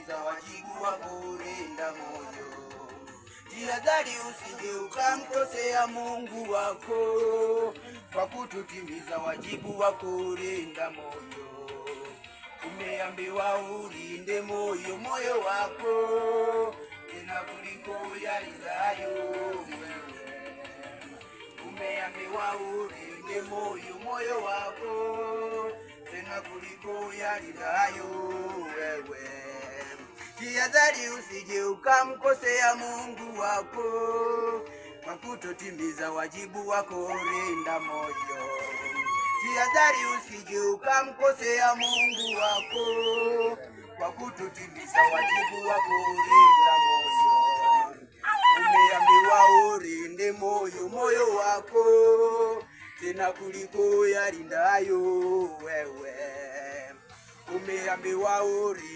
kutotimiza wajibu wa kulinda moyo. Jihadhari usije ukamkosea Mungu wako kwa kutotimiza wajibu wa kulinda moyo. Umeambiwa ulinde moyo, moyo wako tena kuliko uyalindayo wewe. Umeambiwa ulinde moyo, moyo wako tena kuliko uyalindayo wewe. Jihadhari usije ukamkosea Mungu wako kwa kutotimiza wajibu wako, linda moyo. Jihadhari usije ukamkosea Mungu wako kwa kutotimiza wajibu wako, linda moyo. Umeambiwa ulinde moyo, moyo wako tena kuliko yalindayo wewe. Umeambiwa ulinde